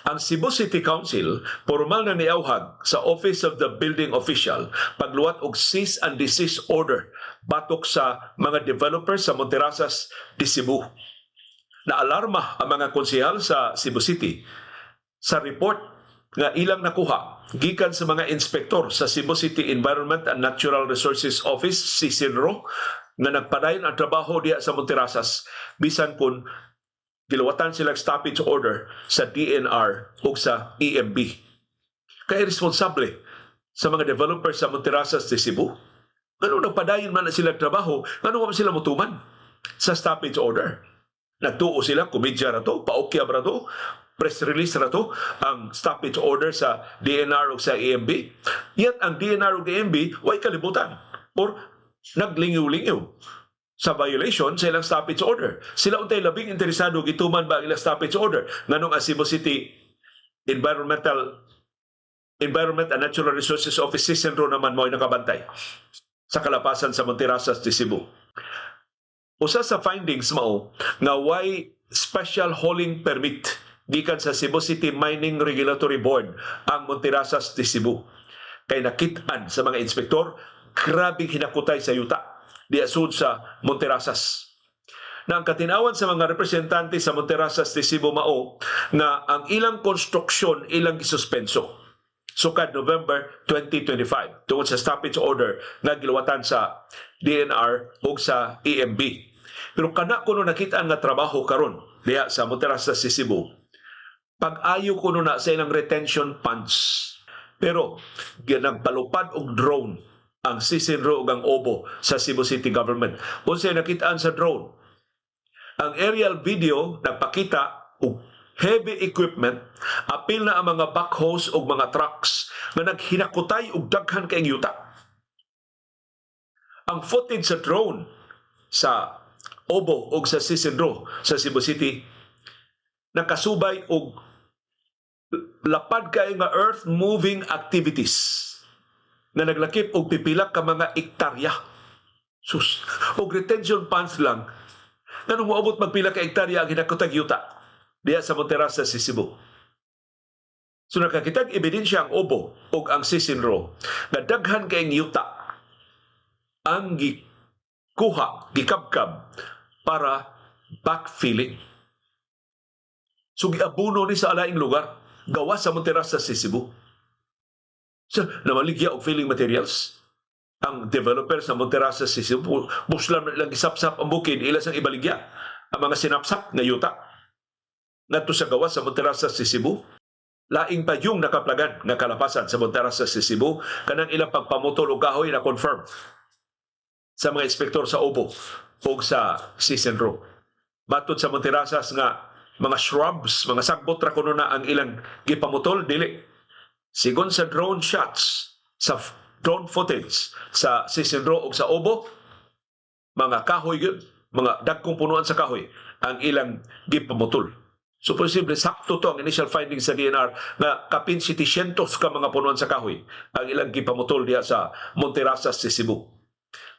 Ang Cebu City Council formal na niawhag sa Office of the Building Official pagluwat og cease and desist order batok sa mga developers sa Monterrazas de Cebu. Naalarma ang mga konsehal sa Cebu City sa report nga ilang nakuha gikan sa mga inspektor sa Cebu City Environment and Natural Resources Office, CECENRO, nga nagpadayon ang trabaho diha sa Monterrazas bisan kung giluwatan sila stoppage order sa DENR ug sa EMB. Kay responsable sa mga developers sa Monterrazas de Cebu. Ngano nagpadayon man na sila trabaho, ngano man sila mutuman sa stoppage order? Nagtuo sila, komedya ra to, paukyab ra to, press release ra to, ang stoppage order sa DENR ug sa EMB. Yet ang DENR ug EMB way kalibutan or naglingiw-lingiw sa violation sa ilang stoppage order. Sila untay labing interesado gituman ba ang ilang stoppage order. Nganong ang Cebu City Environmental Environment and Natural Resources Office, CECENRO, naman mo ay nakabantay sa kalapasan sa Monterrazas de Cebu. Usa sa findings mao nga way special hauling permit gikan sa Cebu City Mining Regulatory Board ang Monterrazas de Cebu. Kay nakit-an sa mga inspektor, grabing hinakutay sa yuta diha sud sa Monterrazas. Na ang katinawan sa mga representante sa Monterrazas de Cebu mao nga ang ilang konstruksyon ilang gisuspenso sukad November 2025 tungod sa stoppage order nga giluwatan sa DENR ug sa EMB. Pero kana kuno nakita nga trabaho karon diha sa Monterrazas de Cebu, pag-ayo kuno na sa ilang retention ponds. Pero nagpalupad og drone ang CECENRO ug ang OBO sa Cebu City Government. Unsay nakitaan sa drone? Ang aerial video nagpakita og heavy equipment, apil na ang mga backhoes ug mga trucks nga naghinakutay og daghan kaayong yuta. Ang footage sa drone sa OBO ug sa CECENRO sa Cebu City nakasubay og lapad kaayo nga earth moving activities na naglakip og pipila ka mga ektarya. Sus, og retention ponds lang. Nganong moabot magpila ka ektarya ang hinakutag yuta diha sa Monterrazas sa Cebu? So nakakitag ebidensya ang OBO ug ang CECENRO nga daghan kaayong yuta ang gikuha, gikabkab para backfilling. So giabuno ni sa alaing lugar, gawas sa Monterrazas sa Cebu. So, namaligya og filling materials ang developer sa Monterrazas sa Cebu. Buslan man ilang gisapsap ang bukid, ila sang ibaligya ang mga sinapsap nga yuta ngadto sa gawas sa Monterrazas sa Cebu. Laing pa yung nakaplagan nga kalapasan sa Monterrazas sa Cebu, kanang ilang pagpamutol og kahoy na confirm sa mga inspektor sa OBO o sa CECENRO. Matod sa Monterrazas nga mga shrubs, mga sagbot ra kuno na ang ilang gipamutol, dili. Sigon sa drone shots, sa drone footage sa CECENRO ug sa OBO, mga kahoy gyud, mga dagkong punuan sa kahoy ang ilang gipamutol. So posible sakto to ang initial findings sa DENR nga kapin 700 ka mga punuan sa kahoy ang ilang gipamutol diha sa Monterrazas sa Cebu.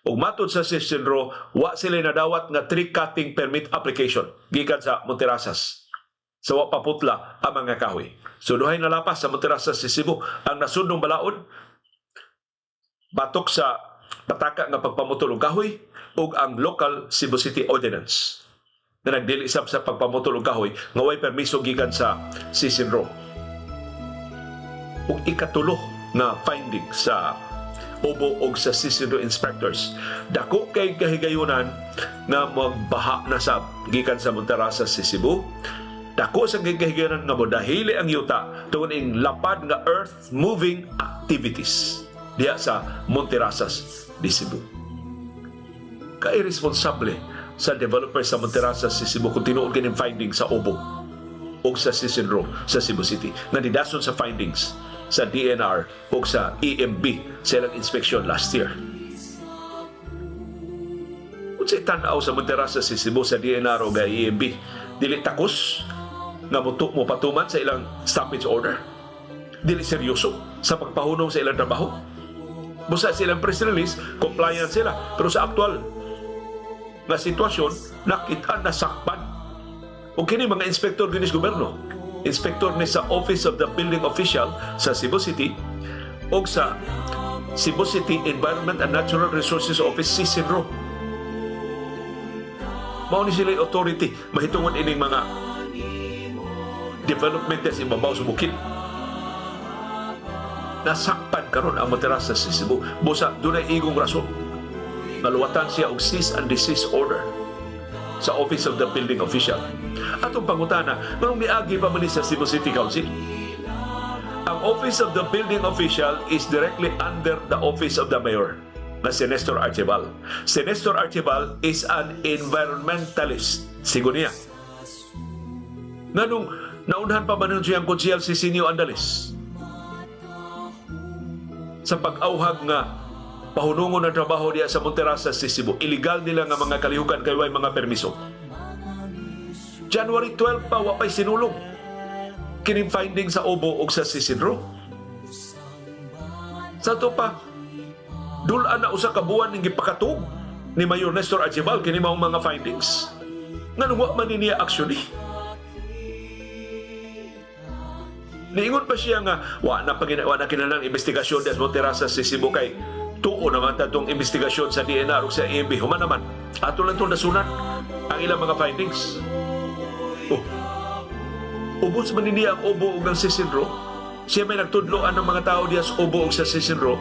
Ug matod sa CECENRO, wa sila nadawat nga tree cutting permit application gikan sa Monterrazas sa wa paputla ang mga kahoy. So duhay nalapas sa Monterrazas sa Cebu ang nasudnong balaod batok sa pataka nga pagpamutol og kahoy ug ang local Cebu City Ordinance na nagdili sab sa pagpamutol og kahoy nga way permiso gikan sa CECENRO. Ug ikatulo nga finding sa OBO og sa CECENRO inspectors, dako kay kahigayunan nga magbaha na sab gikan sa Monterrazas sa Cebu. Dako sa kahigayunan nga modahili ang yuta tungod ing lapad nga earth moving activities diha sa Monterrazas de Cebu. Ka-irresponsable sa developer sa Monterrazas sa Cebu kung tinuod kining findings sa OBO o sa CECENRO sa Cebu City nga nidason sa findings sa DENR o sa EMB sa ilang inspection last year. Unsay tan-aw sa Monterrazas sa Cebu sa DENR o ga EMB? Dili takos nga mo patuman sa ilang stoppage order? Dili seryoso sa pagpahunong sa ilang trabaho? Busa sa ilang press release, compliant sila. Pero sa aktual nga sitwasyon, nakita na sakpan. O kini mga inspektor ginis gobyerno. Inspektor ni sa Office of the Building Official sa Cebu City o sa Cebu City Environment and Natural Resources Office, CECINRO. Mao ni sila authority mahitungod ining mga development sa ibabaw sa bukid. Nasakpan karon ang Monterrazas sa Cebu. Busa dunay igong rason. Naluwatan siya og cease and desist order sa Office of the Building Official. Atong pangutana, nganong miagi pa man ni sa Cebu City Council? Ang Office of the Building Official is directly under the Office of the Mayor na si Nestor Archival. Si Nestor Archival is an environmentalist. Sigo niya. Nganong naunhan pa man nun siyang konsehal Sisinio Andales sa pag-auhag nga pahunungon ang trabaho diya sa Monterrazas sa Cebu? Illegal nila nga mga kalihukan kay way mga permiso. January 12 pa, wa pa'y sinulong kining finding sa OBO ug sa CECINRO. Sa to pa, dulaan na usa ka buwan ning gipakatug ni Mayor Nestor Archival kini maong mga findings. Nganong wa man ni niya actually? Niingon pa siya nga wa na kinahanglan investigasyon des Monterrazas sa Cebu kay tuo naman tatong investigasyon sa DNR ug sa AMB. Human naman. Ato lang itong nasunan ang ilang mga findings. Oh. Ubos man niya ang OBO ug ang CECINRO. Siya may nagtudloan ng mga tao diya sa OBO ug sa CECINRO.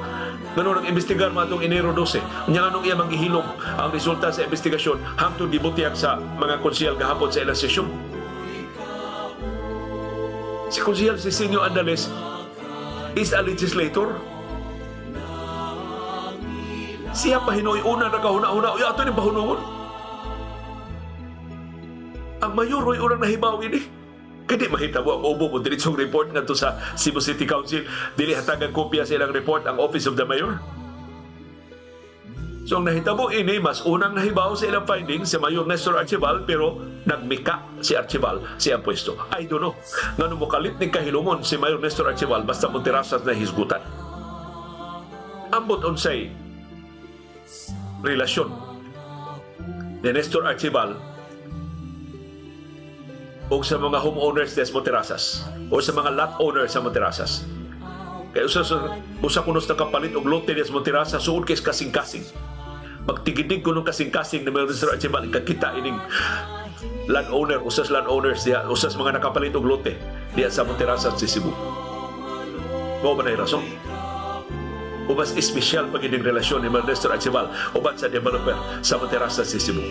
Ganun ang imbestigar mga itong Enero 12. Unya nganong iya manggihilom ang resulta sa investigasyon hangtod gibutyak sa mga konsehal gahapon sa ilang sesyon. Si Konsehal Sisinio Andales is a legislator. Siya pa hinoy una nagahuna-huna. Uy, ato ni bahunungon. Ang mayor oy unang nahibaw ini. Kaya di mahitabo ang OBO mo diretsong report ngadto sa Cebu City Council. Dili hatagan kopya sa ilang report ang Office of the Mayor. So ang nahitabo ini, mas unang nahibaw sa ilang findings si Mayor Nestor Archival, pero nagmika si Archival sa iyang pwesto. I don't know. Ngano mokalit ni kahilumon si Mayor Nestor Archival basta Monterrazas na hisgutan. Ambot unsay relasyon ni Nestor Archival o sa mga homeowners des Monterrazas o sa mga lot owners sa Monterrazas. Kaya usa kunos nakapalit og lote des Monterrazas, suod kay kasing-kasing. Magtigidig kuno kasing-kasing ni Mayor Nestor Archival ikakita ining landowner, usas landowners diha, usas mga nakapalit og lote diha sa Monterrazas sa Cebu. Mao ba na rason? O mas espesyal pag ining relasyon ni Mayor Nestor Archival uban sa developer sa Monterrazas sa Cebu?